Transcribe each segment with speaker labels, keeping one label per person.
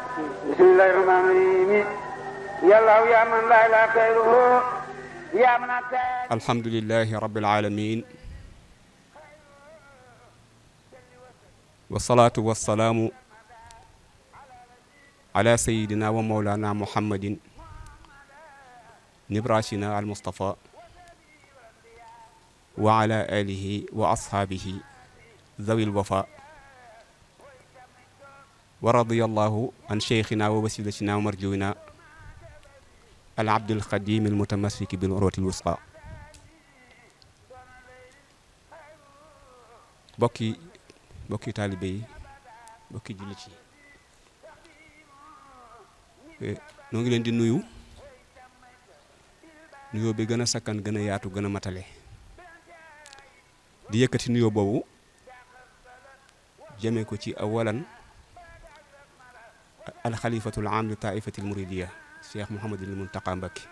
Speaker 1: bismillahi rahmani rahim yàlla yaa man laa ilaaha xayruhu yaa man
Speaker 2: alhamdulillahi rabbil alamin wasalaatu wasalaamu ala sayidina wa mawlana muhammadin nibrashina al mustafa wa ala alihi wa ashaabihi zawil wafa wa radiyallahu an cheikhina wa wasilatina wa marjuwina al abdul xadim al mutamassiki bil urwati al wusqa bokki taalibe yi bokki jullit yi noo ngi leen di nuyoo bi gën a sakkan gën a yaatu gën a matale di yëkkati nuyoo boobu jëmee ko ci awalan alxalifatul aam li taifatil muridiya cheikh Mouhamadul Muntaqa Mbacké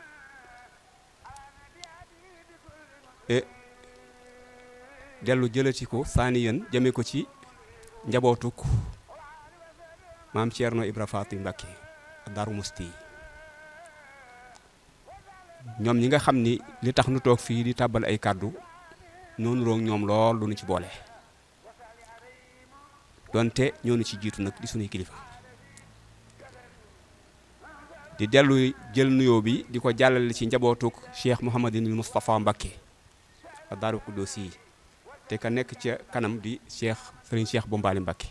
Speaker 2: dellu jëlati ko saaniyan jëmee ko ci njabootuk maam Thierno Ibra Faty Mbacké Daaru Musti ñoom ñi nga xam ni li tax nu toog fii di tàbbal ay kàddu noonu roog ñoom lool lu nu ci boole donte ñoo nu ci jiitu nag di sunuy kilifa di dellu jël nuyoo bi di ko jàllale ci njabootuk Cheikh Mouhamadinil Moustapha Mbacké Daaru Kudosi te ka nekk ca kanam di Serigne Cheikh Bombali Mbacké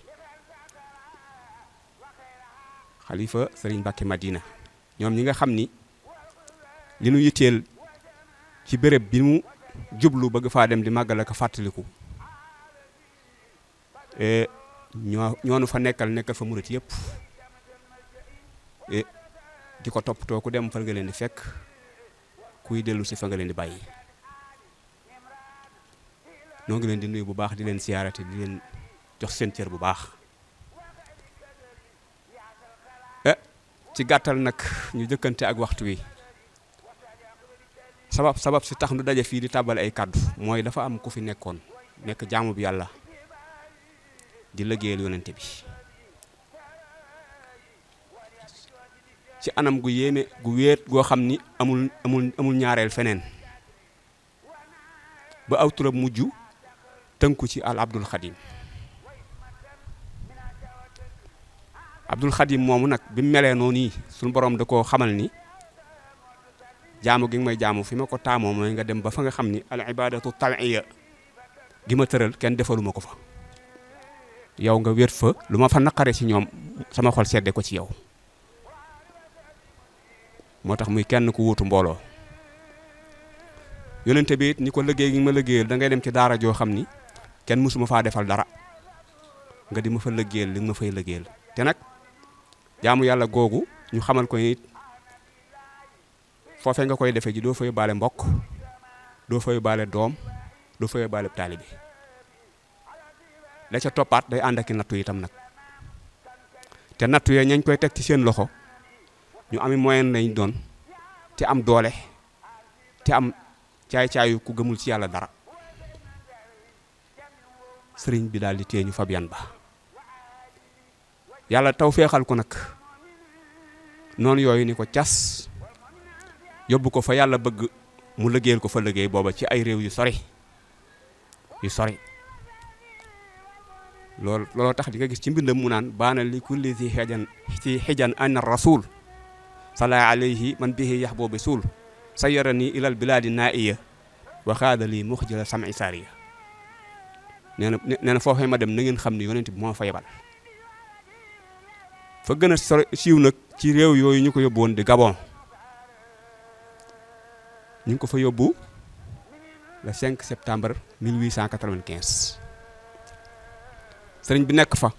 Speaker 2: xalifa Serigne Mbacké Madina ñoom ñi nga xam ni li nu yitteel ci béréb bi mu jublu bëgg faa dem di màggal ak fàttaliku ñoonu fa nekkal fa murit yëpp di ko toppatoo ku dem fa nga leen di fekk kuy dellu si fa nga leen di bàyyi noo ngi leen di nuyu bu baax di leen siyaarate di leen jox seen cër bu baax ci gàttal nag ñu jëkkante ak waxtu wi sabab si tax nu daje fii di tàbbal ay kàddu mooy dafa am ku fi nekk jaamu bi yàlla di liggéeyal yonente bi ci anam gu yéeme gu wéet goo xam ni amul ñaareel feneen ba aw turam mujj tënku ci al abdul xadim moomu nag bi mu melee noonu nii suñu borom da koo xamal ni jaamu gi nga may jaamu fi ma ko taamoo mooy nga dem ba fa nga xam ni al ibadatu taliya gi ma tëral kenn defaluma ko fa yow nga wér fa lu ma fa naqare ci ñoom sama xol sedde ko ci yow moo tax muy kenn ku wuutu mbooloo yonente bi it ni ko liggéey gi ma liggéeyal da ngay dem ci daara joo xam ni kenn mësuma faa defal dara nga di ma fa liggéeyal li ma fay liggéeyal te nag jaamu yàlla googu ñu xamal ko nit foofee nga koy defee ji doo fay baale mbokk doo fay baale doom doo fay baale taalibe la ca toppaat day ànd ak i nattu itam nag te nattu yee ñañ koy teg ci seen loxo ñu ami moyen lañ doon te am doole te am caay-caayu ku gëmul ci yàlla dara sëriñ bi daal di téye ñu fabian ba yàlla taw feexal ko nag noonu yooyu ni ko cas yóbbu ko fa yàlla bëgg mu liggéeyal ko fa liggéey booba ci ay réew yu sori looloo tax di nga gis ci mbindam mu naan baana li kulli si xijan an rasul sala alayhi man bihi yax boobi suul sayara ni ilal biladi naiya wa xaada lii muxjila sami saariya nee na foofee ma dem na ngeen xam ne yonent bi moo fa yebal fa gën a siiw nag ci réew yooyu ñu ko yóbbu woon di Gabon ñu ngi ko fa yóbbu le 5 septembre 1895 sëriñ bi nekk fa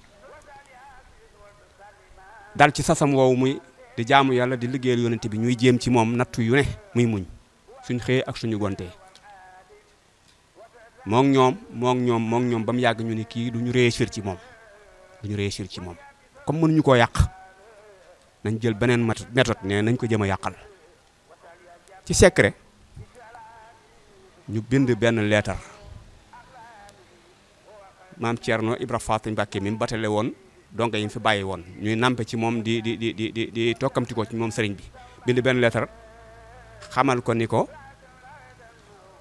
Speaker 2: dal ci sasam woowu muy di jaamu yàlla di liggéeyal yonent bi ñuy jéem ci moom nattu yu ne muy muñ suñ xëyee ak suñu gontee moom ñoom ba mu yàgg ñu ni kii duñu réussir ci moom comme mënuñu koo yàq nañ jël beneen méthode ne nañ ko jëm a yàqal ci secret ñu bind benn leetar maam Thierno Ibra Faty Mbacké mi mu batale woon donc yi fi bàyyi woon ñuy nampe ci moom di tokkamti ko ci moom sëriñ bi bind benn lettre xamal ko ni ko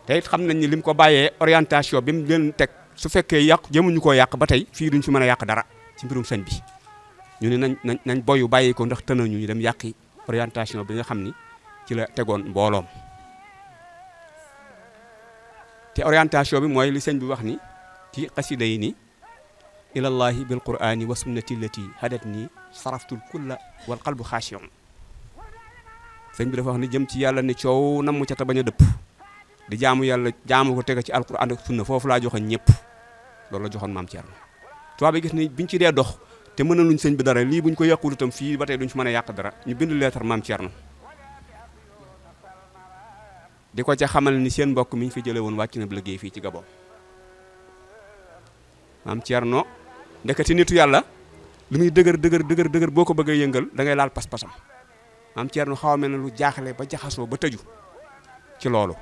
Speaker 2: te it xam nañ ni lim ko bàyyee orientation bi mu leen teg su fekkee yàq jëmuñu koo yàq ba tey fii duñ fi mën a yàq dara ci mbirum sëñ bi ñu ne nañ boyu bàyyi ko ndax tënañu ñu dem yàqi orientation bi nga xam ni ci la tegoon mbooloom te orientation bi mooy li sëñ bi wax ni ci xasida yi ni ilallahi bil qur'ani wa sunnati allati hadat nii saraftul kulla wal qalbu xaashi'un sëñ bi dafa wax ni jëm ci yàlla ni coow nam mu ca ta bañ a dëpp di jaamu yàlla jaamu ko tege ci alquran ak sunna foofu laa joxoon ñëpp loolu la joxoon maam Thierno tubaab bi gis ni biñ ci dee dox te mënaluñ sëñ bi dara lii buñ ko yàqul itam fii ba tey duñ fi mën a yàq dara ñu bind leetar maam Thierno di ko ca xamal ni seen mbokk mi ñu fi jëlee woon wàcc na liggéey fii ci Gabon maam Thierno ndekati nitu yàlla li muy dëgër boo ko bëgg a yëngal da ngay laal pas-pasam maam Thierno xaw a mel ne lu jaaxle ba jaxasoo ba tëju ci loolu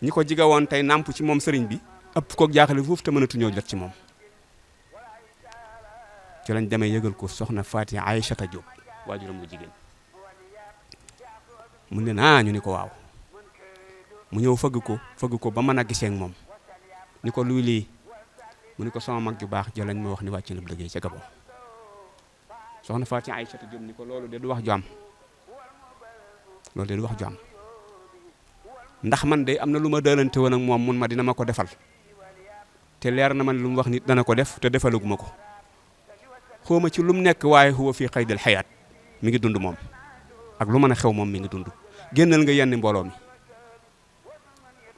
Speaker 2: ñi ko jiga woon tey nàmp ci moom sëriñ bi ëpp koog jaaxle foofu te mënatuñoo jot ci moom ci lañ demee yëgal ko soxna Faati Aïchata Diop waajuram bu jigéen mu ne ñu ni ko waaw mu ñëw fëgg ko ba mën a gisee ak moom ni ko luy lii mu ni ko sama mag ju baax ja lañ ma wax ni wàcc na liggéey ca Gabon soxna Faati Aïchata Diop ni ko loolu de du wax ju am ndax man de am na lu ma daalante woon ak moom mun ma dina ma ko defal te leer na man lu mu wax nit dana ko def te defaluguma ko xawma ci lu mu nekk waaye huwa fii qaydil xayaat mi ngi dund moom ak lu mën a xew moom mi ngi dund génnal nga yenn mbooloo mi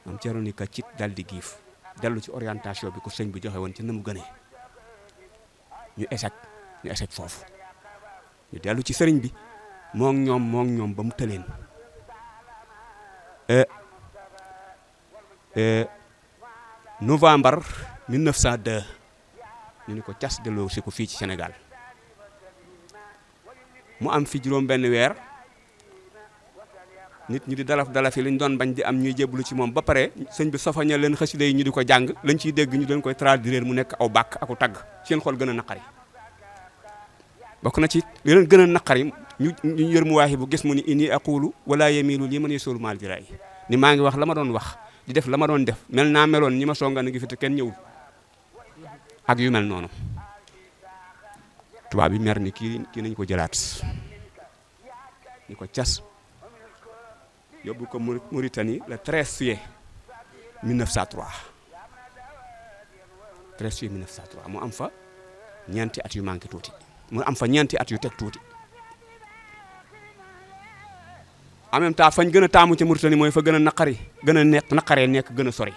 Speaker 2: am Thierno ni ka cit dal di giif dellu ci orientation bi ko sëñ bi joxe woon ci na mu gënee ñu échec foofu ñu dellu ci sëriñ bi moo ñoom ba mu tëleen novembre 1902 ñu ni ko cas delloo si ko fii ci Sénégal mu am fi juróom benn weer nit ñi di dalafi lañ doon bañ di am ñuy jébbalu ci moom ba pare sëñ bi sofaña leen xasida yi ñu di ko jàng lañ ciy dégg ñu leen koy traduire mu nekk aw bàkk aku tagg seen xol gën a naqari bokk na ci li leen gën a naqari ñu yër mu waaxi bu gis mu ni inni aqulu wala yamilu lii man yesoolu maal jiraay ni maa ngi wax la ma doon wax di def la ma doon def mel naa meloon ñi ma songa na ngi fi te kenn ñëwul ak yu mel noonu tubaab bi mer ni kii nañ ko jëlaat ñu ko cas yóbbu ko Mauritanie le 13 juillet 1903 mu am fa ñeenti at yu manqué tuuti mu am fa ñeenti at yu teg tuuti en même temps fañ gën a taamu ca Mauritanie mooy fa gën a naqaree nekk gën a sori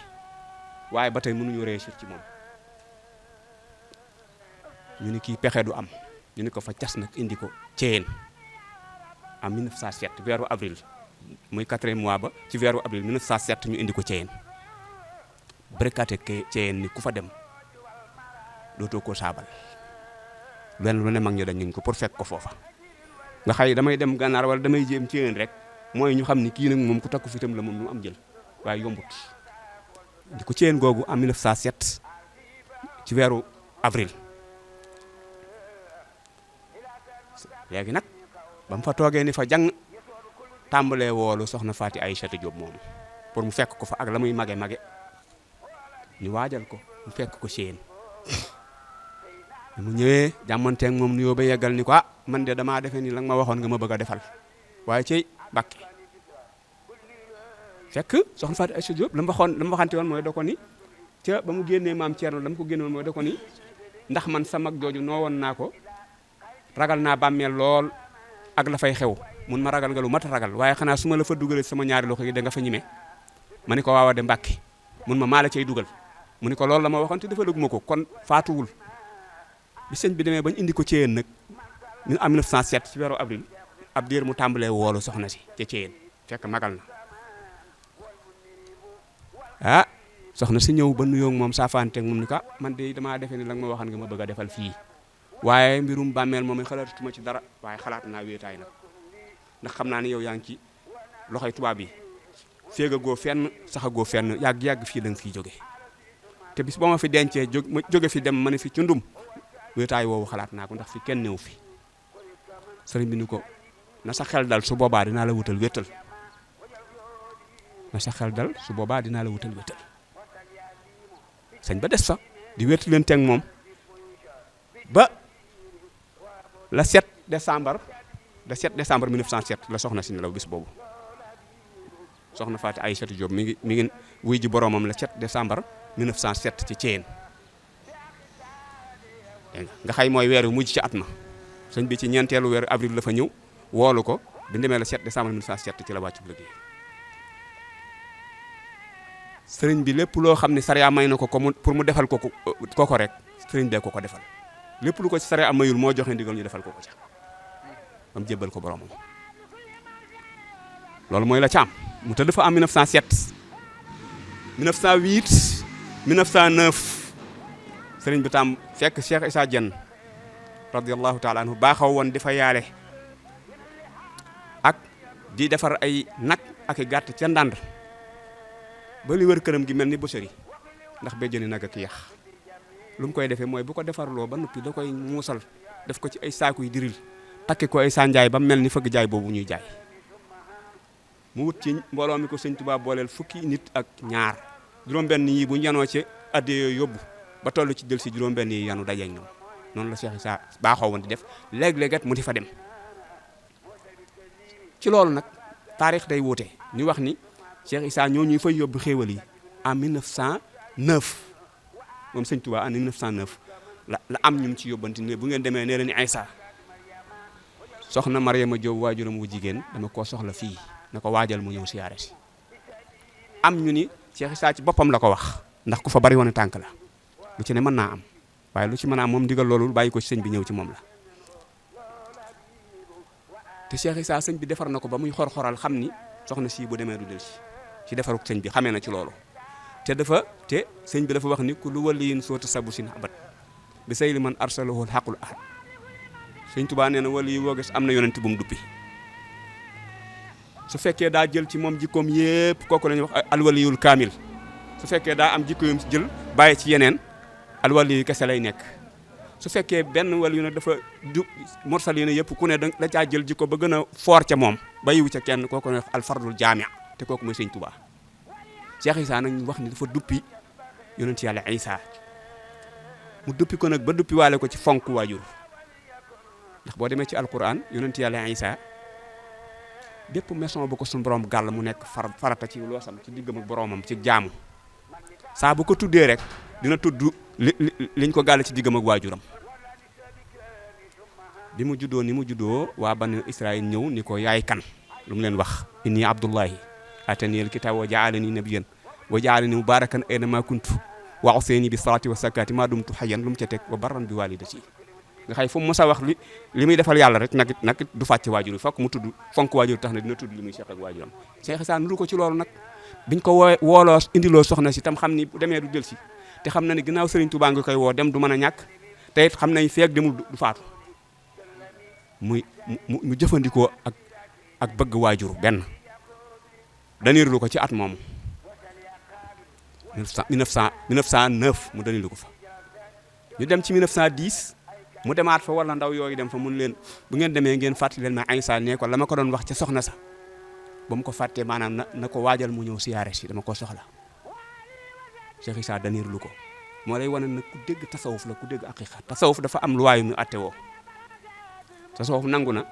Speaker 2: waaye ba tey mënuñu réussir ci moom ñu ni kii pexe du am ñu ni ko fa cas nag indi ko Thiéyène en 1907 weeru avril muy 4e mois ba ci weeru avril 1907 ñu indi ko Thiéyène barricade Thiéyène ni ku fa dem dootoo ko saabal lu ne mag ñu dañ ñu ko pour fekk ko foofa nga xëy damay dem gànnaar wala damay jéem Thiéyène rek mooy ñu xam ni kii nag moom ku takku fitam la moom lu am jël waaye yombut di ko Thiéyène googu en 1907 ci weeru avril léegi nag ba mu fa toogee ni fa jàng tàmbalee woolu soxna Faati Aïchata Diop moomu pour mu fekk ko fa ak la muy mage ñu waajal ko mu fekk ko Thiéyène mu ñëwee jàmmanteeg moom nuyoo ba yeggal ni ko man de damaa defee ni la nga ma waxoon nga ma bëgg a defal waaye cey Mbàkke fekk soxna Faati Aïchata Diop la mu waxante woon mooy da ko ni ca ba mu génnee maam Thierno la mu ko génne woon mooy da ko ni ndax man sa mag jooju noo woon naa ko ragal naa bàmmeel lool ak la fay xew mun ma ragal nga lu mat a ragal waaye xanaa su ma la fa dugalee sama ñaari loxo yi da nga fa ñime ma ni ko waaw de Mbàkke mun ma maa la cay dugal mu ni ko loolu la ma waxoon te dafa lëguma ko kon faatuwul bi sëñ bi demee bañ indi ko Thiéyène nag ñu am 1907 ci weeru avril ab diir mu tàmbalee woolu soxna si ca Thiéyène fekk magal na soxna si ñëw ba nuyoo moom saafaanteeg moom ni ko man de damaa defee ni la nga ma waxoon nga ma bëgg a defal fii waaye mbirum bàmmeel moom xalaatuma ci dara waaye xalaat naa wéetaay nag ndax xam naa ne yow yaa ngi ci loxoy tubaab yi féegagoo fenn saxagoo fenn yàgg fii da nga fiy jóge te bis ba ma fi dencee jóge fi dem ma ne fi ci ndum wéetaay woowu xalaat naa ko ndax fi kenn néew fi sëriñ bi ni ko na sa xel dal su boobaa dinaa la wutal wéttal na sa xel dal su boobaa dinaa la wutal wéttal sëñ ba des fa di wéttal leen teg moom ba le 7 décembre 1907 la soxna si nelaw bis boobu soxna Faati Aysatu Jóob mi ngi wuy ji boroomam le 7 décembre 1907 ci Thièyène nga xay mooy weer wi mujj ci at ma sëñ bi ci ñeenteelu weeru avril la fa ñëw woolu ko bi demee le 7 décembre 1907 ci la wàccu liggéey sëriñ bi lépp loo xam ne sariya may na ko pour mu defal ko rek sëriñ bee ko defal lépp lu ko ci sariya mayul moo joxe ndigal ñu defal ko ca bam jébbal ko boromam loolu mooy la caam mu tëdd fa am 1907 1908 1909 sëriñ bi tam fekk Cheikh Issa Diène radiyallahu taala anhu baaxaw woon di fa yaale ak di defar ay nag ak i gàtt ca ndànd ba li wër këram gi mel ni boucherie ndax béjjëni nag ak yax lu mu koy defee mooy bu ko defarloo ba noppi da koy muusal def ko ci ay saaku yu diril takki ko ay sànjaay ba mel ni fëgg jaay boobu ñuy jaay mu wut ci mbooloo mi ko sëñ Tuubaa booleel fukki nit ak ñaar juróom-benn yi bu ñu yanoo ci adde yooyu yóbbu ba toll ci jël si juróom-benn yi yanu dajeeg ñoom noonu la Cheikh Issa baaxoo woon di def léeg-léegat mu di fa dem ci loolu nag taarix day wuute ñu wax ni Cheikh Issa ñoo ñuy fay yóbbu xéewal yi en 1909 moom sëñ Tuubaa en 1909 la am ñum ci yóbbanti ne bu ngeen demee nee leen ni Issa soxna Mariama Jóob waajuram wu jigéen dama koo soxla fii na ko waajal mu ñëw siyaare si am ñu ni Cheikh Issa ci boppam la ko wax ndax ku fa bari woon tànk la lu ci ne mën naa am waaye lu ci mën a am moom ndigal loolu bàyyi ko ci sëñ bi ñëw ci moom la te Cheikh Issa sëñ bi defar na ko ba muy xor-xoral xam ni soxna si bu demee du del ci defaruk sëñ bi xamee na ci loolu te sëñ bi dafa wax ni ku lu waliyin soota sabu sin abat bi say li man arsalahu xaqul ahad sëñ Tuubaa nee na wali yi woo gis am na yonent bu mu duppi su fekkee daa jël ci moom jikkoom yépp kooku la ñuy wax alwaliyul kaamil su fekkee daa am jikko yum ci jël bàyyi ci yeneen alwali yu kese lay nekk su fekkee benn wali yu ne dafa mursal yi ne yëpp ku ne da caa jël jikko ba gën a foor ca moom bàyyiwu ca kenn kooku ne alfardul jaami te kooku mooy sëñ Tuubaa Cheikh Issa nag wax ni dafa duppi yonent yàlla Issa mu duppi ko nag ba duppi waale ko ci fonk waajur ndax boo demee ci alquran yonent yàlla Issa bépp maison bu ko suñu borom gàll mu nekk farata ci loosam ci diggam ak boromam ci jaamu saa bu ko tuddee rek dina tudd liñ ko gàll ci diggam ak waajuram bi mu juddoo ni mu juddoo waa banu Israël ñëw ni ko yaay kan lu mu leen wax inni abdullahi ataniyal kitaab wa jaalani nabiyyan wa jaalani mubarakan aynama kuntu wa awsani bi salaati wa zakati ma dumtu hayyan lu mu ca teg wa barran bi walidati nga xay fu mu mos a wax li muy defal yàlla rek nag du fàcce waajur yi fokk mu tudd fonk waajur tax na dina tudd li muy seq ak waajuram Cheikh Issa nuru ko ci loolu nag biñ ko wooloo indiloo soxna si tam xam ni bu demee du del si te xam na ni ginnaaw Serigne Touba nga koy woo dem du mën a ñàkk te it xam nañ feek demul du faatu mu jëfandikoo ak bëgg waajur benn daniirlu ko ci at moomu 1909 mu daniirlu ko fa ñu dem ci 1910 mu demaat fa wala ndaw yooyu dem fa mun leen bu ngeen demee ngeen fàttali leen ma Issa ne ko la ma ko doon wax ca soxna sa ba mu ko fàttee maanaam na ko waajal mu ñëw siyaare si dama ko soxla Cheikh Issa daniirlu ko moo lay wane nag ku dégg tasawuf la ku dégg aqiqa tasawuf dafa am lu waayu mu atte woo tasawuf nangu na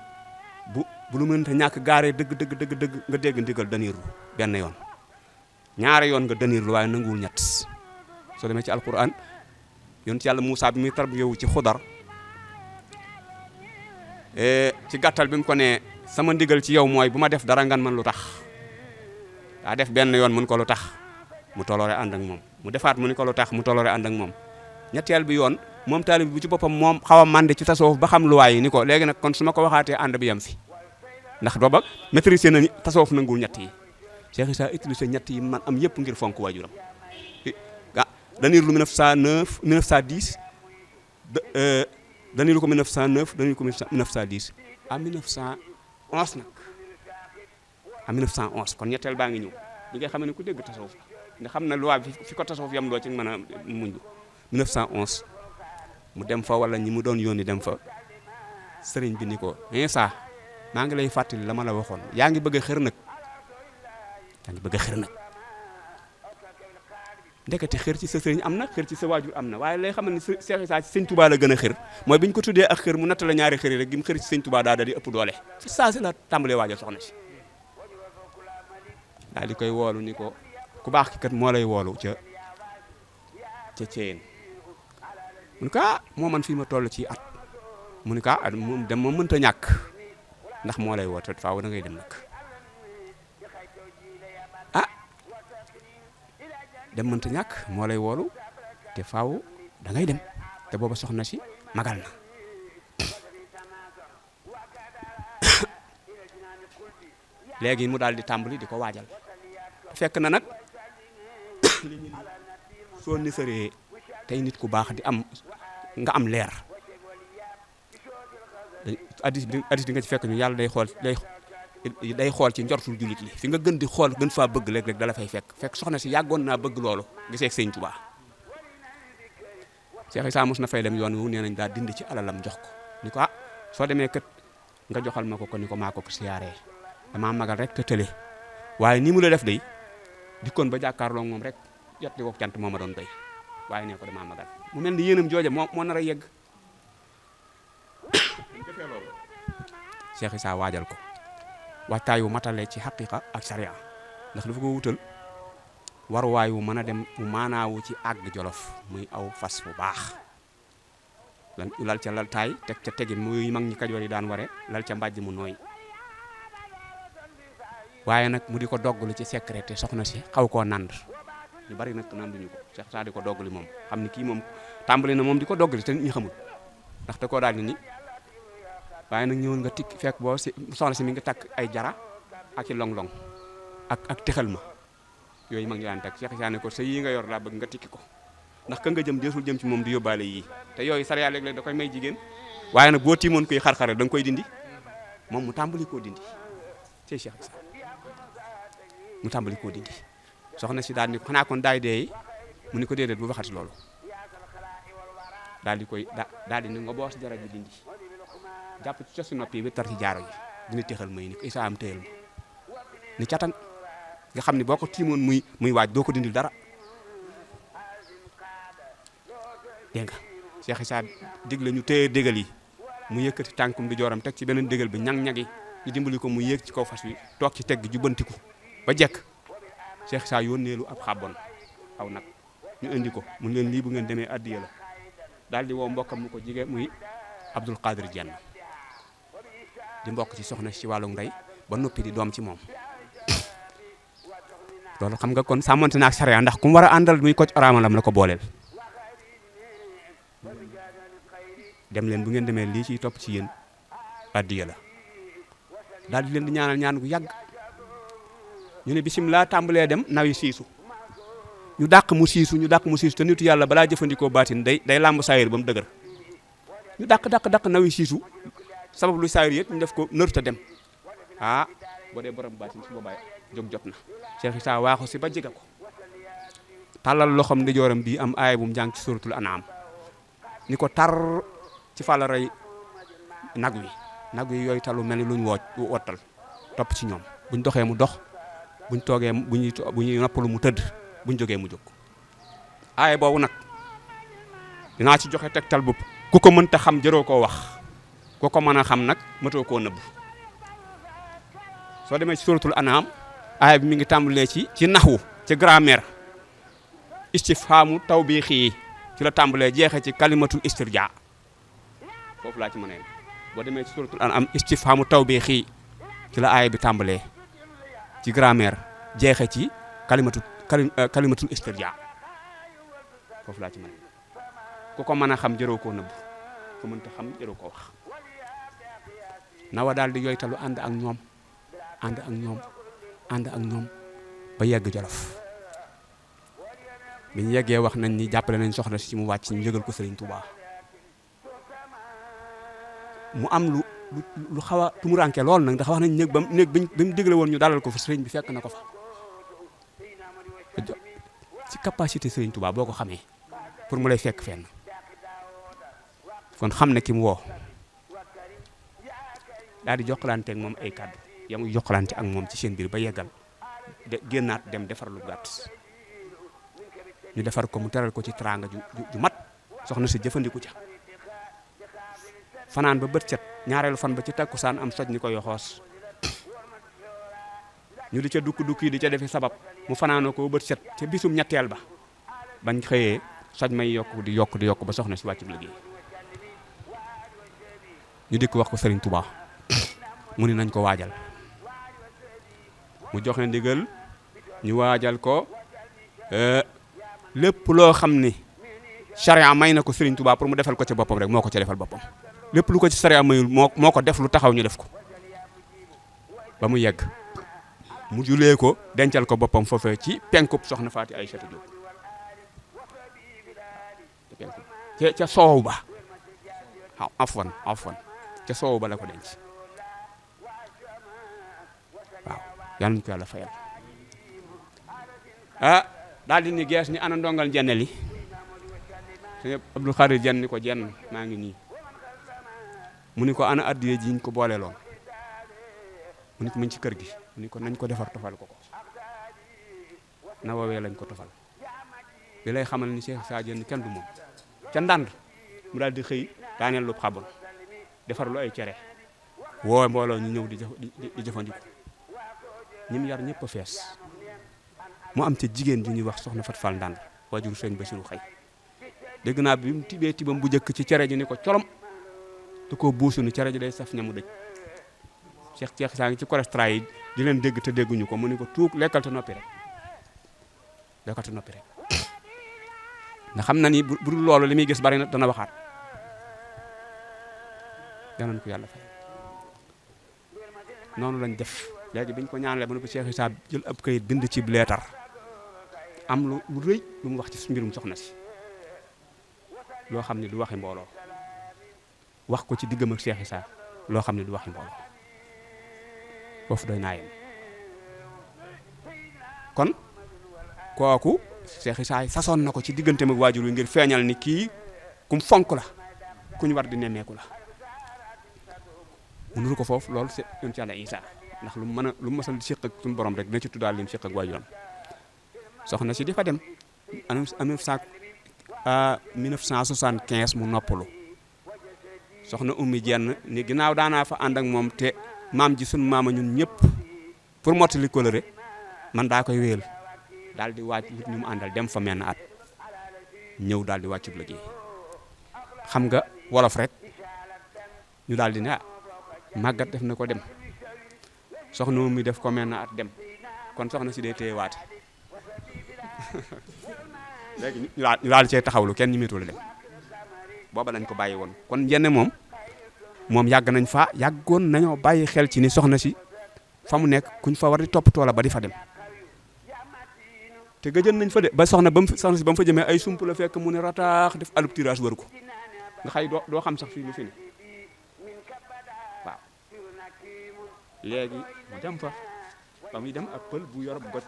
Speaker 2: bu lu mënta ñàkk gaaree dëgg nga dégg ndigal daniirlu benn yoon ñaare yoon nga daniirlu waaye nanguwul ñett soo demee ci alquran yonent yàlla Moussa bi muy tarbiyewu ci Xudar ci gàttal bi mu ko ne sama ndigal ci yow mooy bu ma def dara ngan man lu tax daa def benn yoon mun ko lu tax mu toloore ànd ak moom mu defaat mu ni ko lu tax mu toloore ànd ak moom ñetteel bi yoon moom taalib bi ci boppam moom xaw a màndi ci tasawuf ba xam luwaay yi ni ko léegi nag kon su ma ko waxaatee ànd bi yem fi ndax booba maîtriser na ni tasawuf nanguwul ñett yi Cheikh Issa utilisé ñett yi man am yëpp ngir fonk waajuram daniirlu 1910 daniirlu ko 1909 daniirlu ko 1910 en 1911 nag en 1911 kon ñetteel baa ngi ñëw li nga xam ne ku dégg tasawuf nga xam ne loi bi fi ko tasawuf yam loo ci mën a muñ 1911 mu dem fa wala ñi mu doon yónni dem fa sëriñ bi ni ko Insa maa ngi lay fàttali la ma la waxoon yaa ngi bëgg a xër nag ndekete xër ci sa sëriñ am na xër ci sa waajur am na waaye lay xamal ni Cheikh Issa ci sëñ Touba la gën a xër mooy bi ñu ko tuddee ak xër mu natt la ñaari xër yi rek gi mu xër ci sëñ Touba daal di ëpp doole ci saa si la tàmbalee waajal soxna si daal di koy woolu ni ko ku baax ki kat moo lay woolu ca Thièyeen mu ne ko moo man fii ma toll ci at mu ne ko moom dem moom mënta ñàkk ndax moo lay woote faaw da ngay dem nag dem mënta ñàkk moo lay woolu te faaw da ngay dem te booba soxna si magal na léegi mu daal di tàmbali di ko waajal fekk na nag soo nisaree tey nit ku baax di am nga am leer addis bi nga ci fekk ñu yàlla day xool ci njortul jullit li fi nga gën di xool gën faa bëgg léeg-léeg dala fay fekk soxna si yàggoon naa bëgg loolu gisee sëñ Tuubaa Cheikh Issa mos na fay dem yoon wu nee nañ daa dindi ci alalam jox ko ni ko soo demee kët nga joxal ma ko ni ko maa ko siyaaree damaa magal rek te tële waaye ni mu la def day dikkoon ba jàkkaarloo moom rek jot di ko cant moo ma doon doy waaye nee ko damaa magal mu mel ni yéenam jooje moo nar a yegg defee loolu Cheikh Issa waajal ko waxtaay wu matale ci xaqiqa ak sariya ndax dafa ko wutal waruwaay wu mën a dem mu maanaawu ci àgg Jolof muy aw fas bu baax lal ca lal taay teg ca tegi muy mag ñi Kajoor yi daan ware lal ca mbàjj mu nooy waaye nag mu di ko doggali ci secret te soxna si xaw koo nand ñu bari nag nanduñu ko Cheikh Issa di ko doggali moom xam ni kii moom tàmbali na moom di ko doggali te nit ñi xamul ndax te koo daal ni waaye nag ñëwoon nga tikki fekk boo si soxna si mi ngi takk ay jara ak i long-long ak texal ma yooyu mag ñi daan takk Cheikh Issa ne ko sa yii nga yor laa bëgg nga tikki ko ndax ka nga jëm deesul jëm ci moom di yóbbaale yii te yooyu sariya léeg-léeg da koy may jigéen waaye nag boo tiimoon koy xar-xare da nga koy dindi moom mu tàmbali koo dindi ci Cheikh Issa mu tàmbali koo dindi soxna si daal ni ko xanaa kon daay dee mu ni ko déedéet bu waxati loolu daal di koy daal di ni nga boos jara ji dindi jàpp ci cosi noppi bi tar ci jaaro yi dina téexal may ni ko Issa am téyal ma ni catan nga xam ni boo ko tiimoon muy waaj doo ko dindil dara dégg nga Cheikh Issa digle ñu téye dégal yi mu yëkkati tànkum di jooram teg ci beneen dégal bi ñang-ñagi ñu dimbali ko mu yéeg ci kaw fas wi toog ci tegg jubbantiku ba jekk Cheikh Issa yónneelu ab xàbbon aw nag ñu indi ko mun leen lii bu ngeen demee addiya la daal di woo mbokkam mu ko jige muy Abdul Qadir Jenn di mbokk ci soxna ci wàllu ndey ba noppi di doom ci moom loolu xam nga kon sàmmante na ak sariya ndax ku mu war a àndal muy Kocc Oraamalam la ko booleel dem leen bu ngeen demee lii ciy topp ci yéen addiya la daal di leen di ñaanal ñaan gu yàgg ñu ne bisimilah tàmbalee dem nawi siisu ñu dàq mu siisu te nitu yàlla balaa jëfandikoo baatin day làmb saayir ba mu dëgër ñu dàq nawi siisu sabab lu saayir yëpp ñu def ko nër ta dem boo dee borom baatin su boobaa jóg jot na Cheikh Issa waaxu si ba jege ko tàllal loxom di jooram bii am aaya bu mu jàng ci suratul an'am ni ko tar ci fàllaray nag wi yooyu talu mel ni luñ wottal topp ci ñoom buñ doxee mu dox buñ toogee bu ñuy noppalu mu tëdd buñ jógee mu jóg aaya boobu nag dinaa ci joxe tegtal bopp ku ko mënta xam jëroo koo wax ku ko mën a xam nag mëtoo koo nëbb soo demee ci suratul an'am aaya bi mi ngi tàmbalee ci naxwu ci grammaire istifhaamu tawbiixi ci la tàmbalee jeexee ci kalimatul istirjaa foofu laa ci mën a yem boo demee ci suratul an'am istifhaamu tawbiixi ci la aaya bi tàmbalee ci grammaire jeexee ci kalimatul istirjaa foofu laa ci mën a yem ku ko mën a xam jëroo koo nëbb ku mënta xam jëroo koo wax nawa daal di yoytalu ànd ak ñoom ba yegg Jolof bi ñu yeggee wax nañ ni jàppale nañ soxna si mu wàcc ñu yëgal ko Serigne Touba mu am lu xaw a tumuranke lool nag ndax wax nañ néeg bi mu digle woon ñu dalal ko fa Serigne bi fekk na ko fa ci capacité Serigne Touba boo ko xamee pour mu lay fekk fenn kon xam ne ki mu woo daal di jokkalante ak moom ay kàddu ya muy jokkalante ak moom ci seen biir ba yeggal génnaat dem defar lu gàtt ñu defar ko mu teral ko ci teraanga ju mat soxna si jëfandiku ca fanaan ba bët set ñaareelu fan ba ci takkusaan am soj ni ko yoxoos ñu di ca dukki di ca defi sabab mu fanaanoo ko bët set ca bisum ñetteel ba bañ xëyee soj may di yokk ba soxna si wàccu liggéey ñu dikk wax ko Serigne Touba mu ni nañ ko waajal mu joxe ndigal ñu waajal ko lépp loo xam ni charia may na ko Serigne Touba pour mu defal ko ca boppam rek moo ko ca defal boppam lépp lu ko ci charia mayul moo ko def lu taxaw ñu def ko ba mu yegg mu julee ko dencal ko boppam foofee ci penkub soxna Faati Aysatu Jóob ca soow ba waaw afwan ca soow ba la ko denc waaw yal nañu ko yàlla fayal daal di ni gees ni ana ndongal jenne li sëñ Abdou Khadir jenn ni ko jenn maa ngi nii mu ni ko ana addiye jiñ ko boole loon mu ni ko mu ngi ci kër gi mu ni ko nañ ko defar tofal ko na woowee lañ ko tofal bi lay xamal ni Cheikh Issa Diène kenn du moom ca ndànd mu daal di xëy daaneel lu xabul defar lu ay cere woo mbooloo ñu ñëw di jëfandiku ñim yar ñëpp a fees mu am ca jigéen ju ñuy wax soxna Fat Fall ndànd waajur sëñ Basiru xëy dégg naa bi mu tibee tibam bu njëkk ci cere ji ni ko colom te koo buusu ni cere ji day saf ñamu dëj Cheikh Issa ngi ci cholesterol yi di leen dégg te dégguñu ko mu ni ko tuug lekkal te noppi rek nga xam na ni bu dul loolu li muy gis bari na dana waxaat danañ ko yàlla fay noonu lañ def léegi biñ ko ñaanalee ba ne ko Cheikh Issa jël ab kayit bind ci leetar am lu rëy lu mu wax ci mbirum soxna si loo xam ne du waxi mbooloo wax ko ci diggam ak Cheikh Issa loo xam ne du waxi mbooloo foofu doy naa yem kon kooku Cheikh Issa sasoon na ko ci digganteem ak waajur wi ngir feeñal ni kii kum fonk la ku ñu war di nemmeeku la mu nuru ko foofu loolu c'est yoon ci Yàlla Issa ndax lu mu mësal di séq ak suñu borom rek dina ci tuddaal lim séq ak waajuram soxna si di fa dem en 1975 mu noppalu soxna Ummi Jenn ni ginnaaw daanaa fa ànd ak moom te maam ji sunu maama ñun ñëpp pour mottali coloré man daa koy wéyal daal di wàcc wut ñu mu àndal dem fa menn at ñëw daal di wàccub liggéey xam nga wolof rek ñu daal di ne màggat def na ko dem soxna Ummi def ko menn at dem kon soxna si dee téye waate léegi ñu daal cee taxawlu kenn ñu métul dem booba lañ ko bàyyi woon kon njenne moom yàgg nañ fa yàggoon nañoo bàyyi xel ci ni soxna si fa mu nekk kuñ fa war di toppatoo la ba di fa dem te gëjën nañ fa de ba soxna si ba mu fa jëmee ay sump la fekk mu ne rataax def alub tirage wër ko nga xay doo xam sax fii lu fi ne waaw léegi mu dem fa ba muy dem ak pël bu yorob goj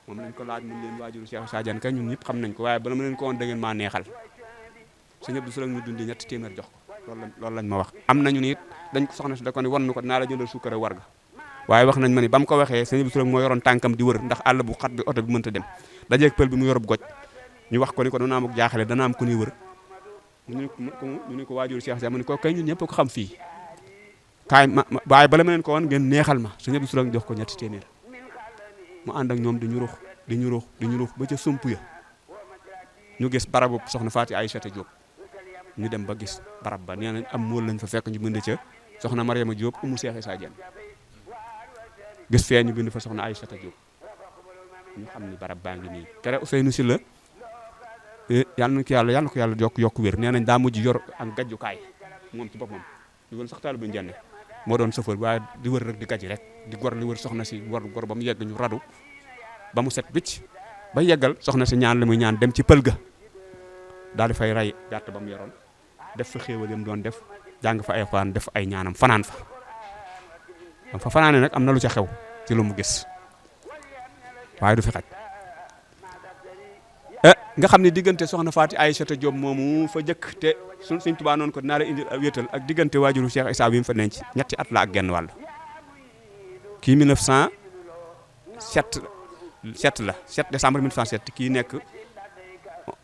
Speaker 2: moom lañ ko laaj mun leen waajuru Cheikh Issa Diène kay ñun ñëpp xam nañ ko waaye bala ma leen ko woon da ngeen maa neexal sëñ Abdou Sula ñu dundi ñetti téeméer jox ko loolu lañ ma wax am nañu ni it dañ ko soxna si da ko ni wan nu ko dinaa la jëndal suukar warga waaye wax nañ ma ni ba mu ko waxee sëñ Abdou Sula moo yoroon tànkam di wër ndax àll bu xat bi oto bi mënta dem dajeeg pël bi mu yorob goj ñu wax ko ni ko dana am ak jaaxale dana am ku ñuy wër ñu ni ko waajuru Cheikh Issa mu ni ko kay ñun ñëpp ko xam fii kaay waaye bala ma leen ko woon ngeen neexal ma sëñ Abdou Sula jox ko ñetti téeméer mu ànd ak ñoom di ñurux ba ca sump ya ñu gis barabu soxna Faati Aysatu Jóob ñu dem ba gis barab ba nee nañ am mool lañ fa fekk ñu bind ca soxna Mariama Jóob umu Cheikh Issa Diène gis fee ñu bind fa soxna Aysatu Jóob ñu xam ni barab baa ngi nii tere Ousseynou Sylla yàlla na ko yàlla yokk wér nee nañ daa mujj yor ak gajjukaay moom ci boppam di woon sax taal bu njenne moo doon chauffeur waaye di wër rek di gajji rek di gor li wër soxna si gor ba mu yegg ñu radu ba mu set bicc ba yeggal soxna si ñaan li muy ñaan dem ci pël ga daal di fay rey gàtt ba mu yoroon def fa xéewal yam doon def jàng fa ay xuraan def ay ñaanam fanaan fa am fa fanaane nag am na lu ca xew ci lu mu gis waaye du fi xaj nga xam ne diggante soxna Faati Aysata Diop moomu fa jëkk te suñ Tuubaa noonu ko dinaa la indil wéetal ak diggante waajuru Cheikh Issa bi mu fa denc ñetti at la ak genn wàll kii 7 décembre 1907 kii nekk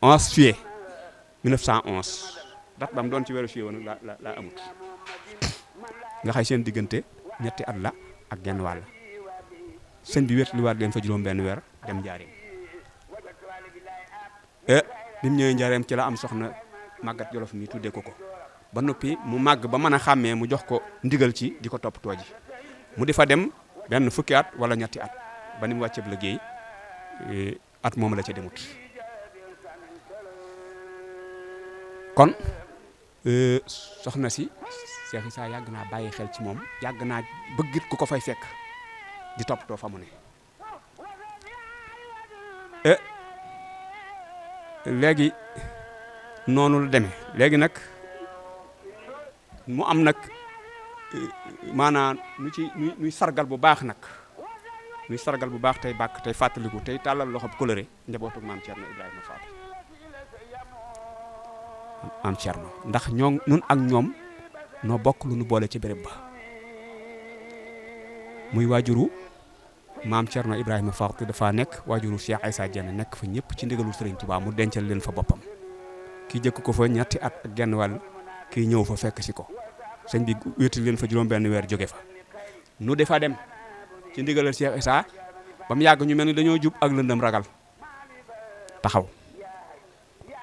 Speaker 2: 11 juillet 1911 date ba mu doon ci weeru juillet woon la amut nga xay seen diggante ñetti at la ak genn wàll sëñ bi wéet li waat leen fa juróom benn weer dem njaareem bi mu ñëwee njaareem ci la am soxna màggat Jolof mi tuddee ko ba noppi mu màgg ba mën a xàmmee mu jox ko ndigal ci di ko toppatoo ji mu di fa dem benn fukki at wala ñetti at ba ni mu wàcceeb liggéey at moom la ca demut kon soxna si Cheikh Issa yàgg naa bàyyi xel ci moom yàgg naa bëggit ku ko fay fekk di toppatoo fa mu ne léegi noonu la demee léegi nag mu am nag maanaam nuy sargal bu baax nag nuy sargal bu baax tey bàkk tey fàttaliku tey tàllal loxob coloré njabootu maam Thierno Ibrahima Fall maam Thierno ndax ñoo nun ak ñoom noo bokk lu nu boole ci béréb ba muy waajuru maam Thierno Ibrahima Fall te dafa nekk waajuru Cheikh Issa Diène nekk fa ñëpp ci ndigalul Serigne Touba mu dencal leen fa boppam kii jëkk ko fa ñetti at ak genn wàll kii ñëw fa fekk si ko sëñ bi wéetal leen fa juróom benn weer jóge fa nu defa dem ci ndigalal Cheikh Issa ba mu yàgg ñu mel ni dañoo jub ak lëndëm ragal taxaw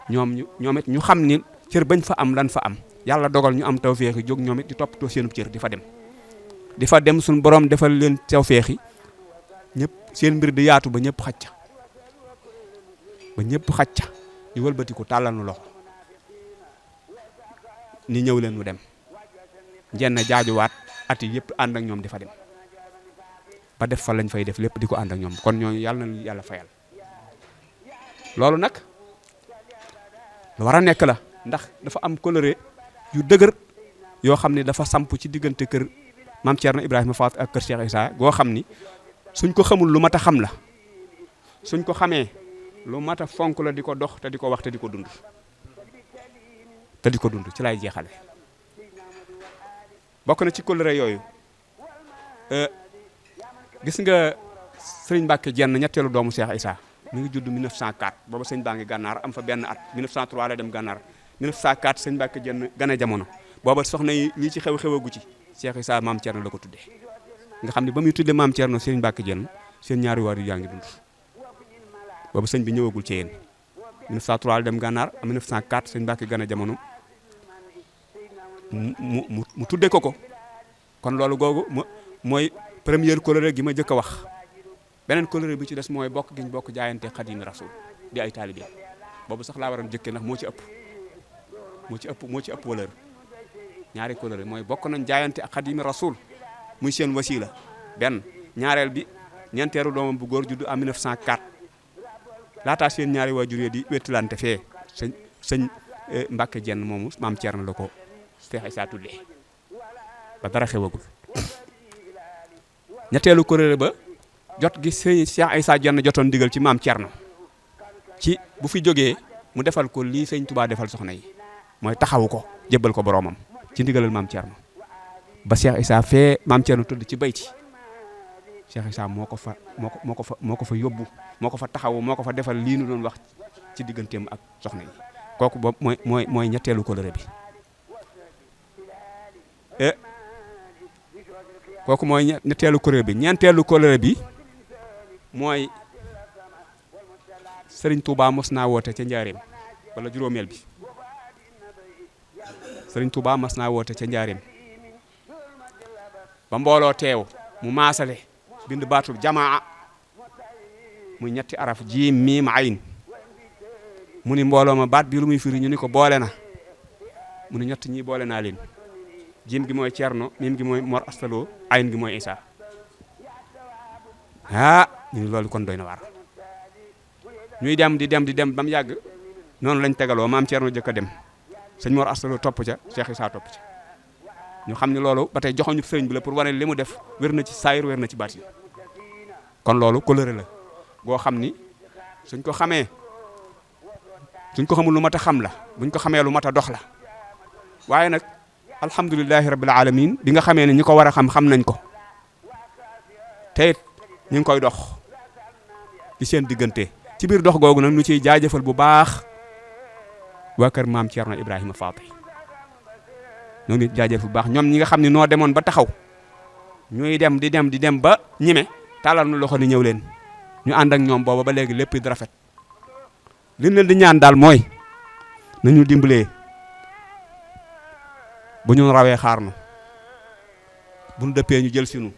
Speaker 2: ñoom it ñu xam ni cër bañ fa am lan fa am yàlla dogal ñu am tawféexi jóg ñoom it di toppatoo seenub cër di fa dem suñu borom defal leen tawféexi ñëpp seen mbir di yaatu ba ñëpp xacca ñu wëlbati ko tàllal nu loxo ni ñëw leen nu dem njenn jaajuwaat at yi yëpp ànd ak ñoom di fa dem ba def fa lañ fay def lépp di ko ànd ak ñoom kon ñooñu yàlla na yàlla fayal loolu nag lu war a nekk la ndax dafa am coloré yu dëgër yoo xam ne dafa samp ci diggante kër maam Thierno Ibrahima Fall ak kër Cheikh Issa goo xam ni suñ ko xamul lu mat a xam la suñ ko xamee lu mat a fonk la di ko dox te di ko wax te di ko dund ci lay jeexale bokk na ci coloré yooyu gis nga sëriñ Mbacke Diène ñetteelu doomu Cheikh Issa mi ngi judd 1904 booba sëñ baa ngi gànnaar am fa benn at 1903 la dem gànnaar 1904 sëñ Mbacke Diène gane jamono booba soxna yi lii ci xewagu ci Cheikh Issa maam Thierno la ko tuddee nga xam ne ba muy tuddee maam Thierno sëñ Mbacke Diène seen ñaari waajur yaa ngi dund booba sëñ bi ñëwagul ci yéen 1903 la dem gànnaar am 1904 sëñ Mbacke gane jamono mu tuddee ko kon loolu googu mooy première coloré gi ma jëkk a wax beneen coloré bi ci des mooy bokk giñ bokk jaayante Xaadimu Rasuul di ay taalibe boobu sax laa waroon jëkkee ndax moo ci ëpp valeur ñaari coloré mooy bokk nañ jaayante ak Xaadimu Rasuul muy seen wasiila benn ñaareel bi ñeenteelu doomam bu góor juddu en 1904 laataa seen ñaari waajur yi di wettilante fee sëñ Mbacke Diène moomu maam Thierno la ko Cheikh Issa tuddee ba dara xewagul ñetteelu coloré ba jot gi sëñ Cheikh Issa Diène jotoon digal ci maam Thierno ci bu fi jógee mu defal ko lii sëñ Touba defal soxna yi mooy taxawu ko jébbal ko boroomam ci ndigalal maam Thierno ba Cheikh Issa fee maam Thierno tudd ci bayti Cheikh Issa moo ko fa yóbbu moo ko fa taxawu moo ko fa defal lii nu doon wax ci digganteem ak soxna yi kooku boobu mooy ñetteelu coloré bi kooku mooy ñetteelu coloré bi ñeenteelu coloré bi mooy Serigne Touba mos naa woote ca Njaareem wala juróomeel bi Serigne Touba mos naa woote ca Njaareem ba mbooloo teew mu maasale bind baatul jamaa muy ñetti araf jiim miim ayn mu ni mbooloo ma baat bi lu muy firi ñu ni ko boole na mu ni ñett ñi boole naa leen jiim gi mooy Thierno miim gi mooy Mor Astaloo ayn gi mooy Issa ñu ni loolu kon doy na waar ñuy dem di dem ba mu yàgg noonu lañ tegaloo maam Thierno jëkk a dem sëñ Mor Astaloo topp ca Cheikh Issa topp ca ñu xam ne loolu ba tey joxoñu sëriñ bi la pour wane li mu def wér na ci saayir wér na ci baatin kon loolu coloré la boo xam ni suñ ko xamee suñ ko xamul lu mat a xam la buñ ko xamee lu mat a dox la waaye nag alhamdulilahi rabbil alamin bi nga xamee ne ñi ko war a xam nañ ko te it ñu ngi koy dox ci seen diggante ci biir dox googu nag ñu ciy jaajëfal bu baax waa kër maam Thierno Ibrahima Faty ñoo ngi jaajëfal bu baax ñoom ñi nga xam ne noo demoon ba taxaw ñuy dem di dem ba ñime tàllal nu loxo ni ñëw leen ñu ànd ak ñoom booba ba léegi lépp di rafet li leen di ñaan daal mooy nañu dimbalee bu ñu rawee xaar nu bu ñu dëppee ñu jël sinu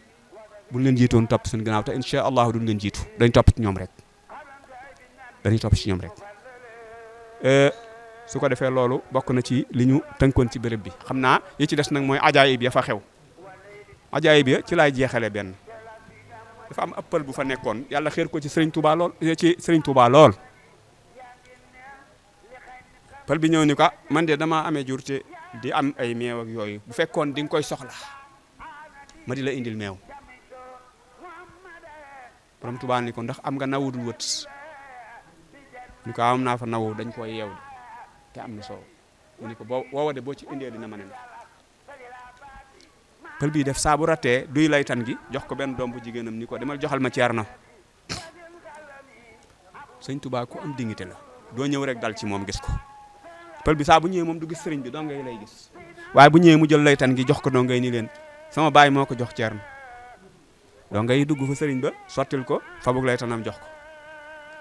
Speaker 2: bu ñu leen jiitoon topp suñu gannaaw te incha allahu duñ leen jiitu dañ topp ci ñoom rek dañuy topp ci ñoom rek su ko defee loolu bokk na ci li ñu tënkoon ci béréb bi xam naa yi ci des nag mooy ajaayib ya fa xew ajaayib ya ci laay jeexale benn dafa am ëppal bu fa nekkoon yàlla xeer ko ci Serigne Touba lool ci Serigne Touba lool pël bi ñëw ni ko man de damaa amee jur te di am ay meew ak yooyu bu fekkoon di nga koy soxla ma di la indil meew borom Touba ni ko ndax am nga nawudul wët ni ko am naa fa nawu dañ koy yeew te am na soow mu ni ko woowa de boo ci indee dina mën a ne pël bii def saa bu rattee duy laytan gi jox ko benn doom bu jigéenam ni ko demal joxal ma Ceerno sëñ Touba ku am dignité la doo ñëw rek dal ci moom gis ko pël bi saa bu ñëwee moom du gis sëriñ bi doo ngay lay gis waaye bu ñëwee mu jël laytan gi jox ko doo ngay ni leen sama baay moo ko jox Ceerno doo ngay dugg fa sëriñ ba sottil ko fa bug laytanam jox ko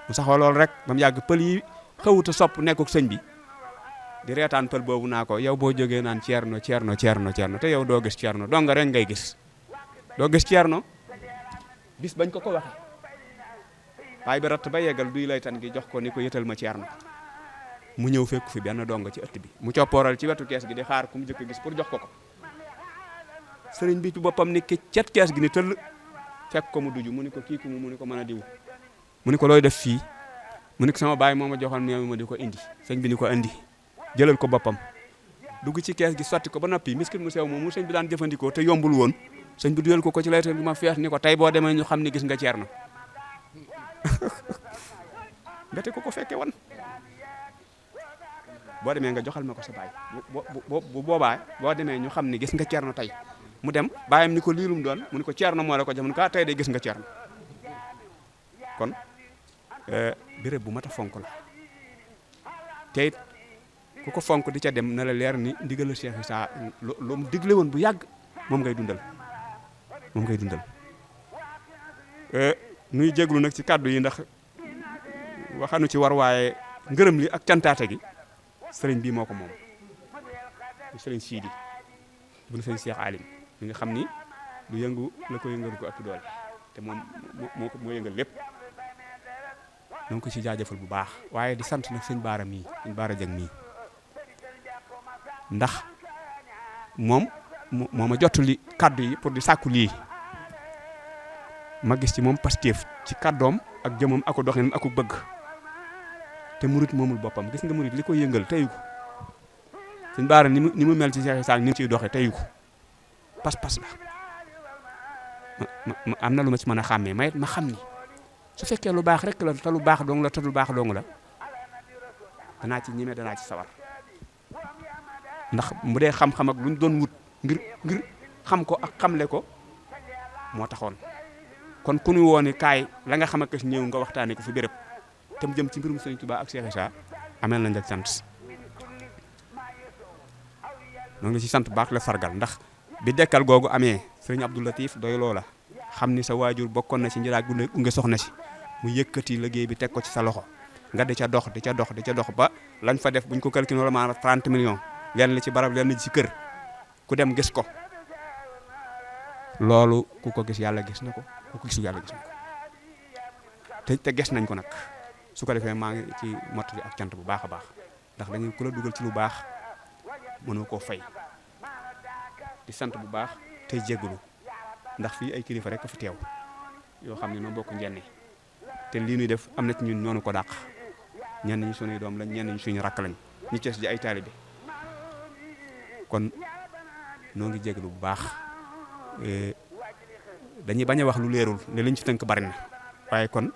Speaker 2: mu saxoo loolu rek ba mu yàgg pël yi xawuta sopp nekkuk sëñ bi di reetaan pël boobu naa ko yow boo jógee naan Ceerno te yow doo gis Ceerno doo nga rek ngay gis doo gis Ceerno bis bañ ko waxe waaye bi ratt ba yeggal duy laytan gi jox ko ni ko yëtal ma Ceerno mu ñëw fekk fi benn donga ci ëtt bi mu coppooral ci wetu kees gi di xaar ku mu jëkk gis pour jox ko sëriñ bi ci boppam ni ki cet kees gi ni tëll fekk ko mu duju mu ni ko kii ku mu ni ko mën a diw mu ni ko looy def fii mu ni ko sama baay moo ma joxoon meew ma di ko indi sëñ bi ni ko indi jëlal ko boppam dugg ci kees gi sotti ko ba noppi miskit mu sew moom mu sëñ bi daan jëfandikoo te yombul woon sëñ bi duyal ko ci laytan bi ma feex ni ko tey boo demee ñu xam ni gis nga Ceerno mbete ko fekke woon boo demee nga joxal ma ko sa baay bu boobaa boo demee ñu xam ni gis nga Ceerno tey mu dem baayam ni ko liilum doon mu ni ko Ceerno moo la ko jox mu ni ko tey de gis nga Ceerno kon béréb bu mat a fonk la te it ku ko fonk di ca dem na la leer ni ndigal Cheikh Issa lu mu digle woon bu yàgg moom ngay dundal nuy jéglu nag ci kàddu yi ndax waxanu ci war waaye ngërëm li ak cantaate gi sëriñ bii moo ko moom sëriñ Sidi bu nu sëriñ Cheikh Alim mi nga xam ni lu yëngu la ko yëngal ko ëpp doole te moom moo yëngal lépp donc ko ci jaajëfal bu baax waaye di sant nag sëñ Baara mii sëñ Baara Jëng mii ndax moom moo ma jottali kaddu yi pour di sàkku lii ma gis ci moom Pastef ci kaddoom ak jëmam ako doxinam ako bëgg te murit moomul boppam gis nga murit li ko yëngal teyu ko sëñ Baara ni mu mel ci Cheikh Issa ni mu ciy doxe teyu ko pas-pas la ma am na lu ma ci mën a xàmmee ma xam ni su fekkee lu baax rek la te lu baax dong la te lu baax dong la danaa ci ñeme danaa ci sawar ndax mu dee xam-xam ak lu ñu doon wut ngir xam ko ak xamle ko moo taxoon kon ku ñu wooni kaay la nga xam ak ñëw nga waxtaanee ko fi béréb te mu jëm ci mbirum Sëriñ Tuubaa ak Cheikh Issa amel nañ la sant ñoo ngi ci sant baax la sargal ndax bi dekkal googu amee Sëriñ Abdou Latif doy loola xam ni sa waajur bokkoon na ci njëlaat gunge soxna si mu yëkkati liggéey bi teg ko ci sa loxo nga di ca dox ba lañ fa def buñ ko calculé wala maanaam 30 millions lenn li ci barab lenn ci kër ku dem gis ko loolu ku ko gis yàlla gis na ko ku ko gisul yàlla gis na ko te gis nañ ko nag su ko defee maa ngi ci mottali ak cant bu baax a baax ndax dañu ku la dugal ci lu baax mënoo koo fay di sant bu baax tey jégalu ndax fii ay kilifa rek ko fi teew yoo xam ne noo bokk njenne te lii nuy def am na ci ñun ñoonu ko dàq ñenn ñi suñuy doom lañ ñenn ñi suñu rakk lañ ñu cees ji ay taalibe kon noo ngi jégalu bu baax dañuy bañ a wax lu leerul ne liñ ci tënk bari na waaye kon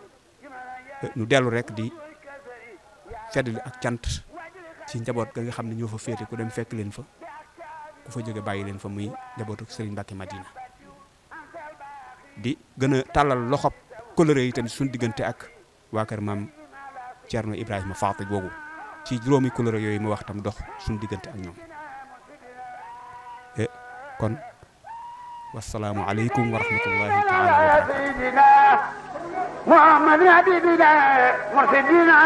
Speaker 2: nu dellu rek di feddali ak cant ci njaboot ga nga xam ne ñoo fa féete ku dem fekk leen fa ku fa jóge bàyyi leen fa muy njabootu Serigne Mbacke Madina di gën a tàllal loxob kóllëre yi tamit suñu diggante ak waa kër maam Thierno Ibrahima Faty googu ci juróomi kóllëre yooyu ma wax tam dox suñu diggante ak ñoom kon wassalaamu aleykum wa rahmatullahi taala wa barakatuh
Speaker 1: محمد نبينا مرشدنا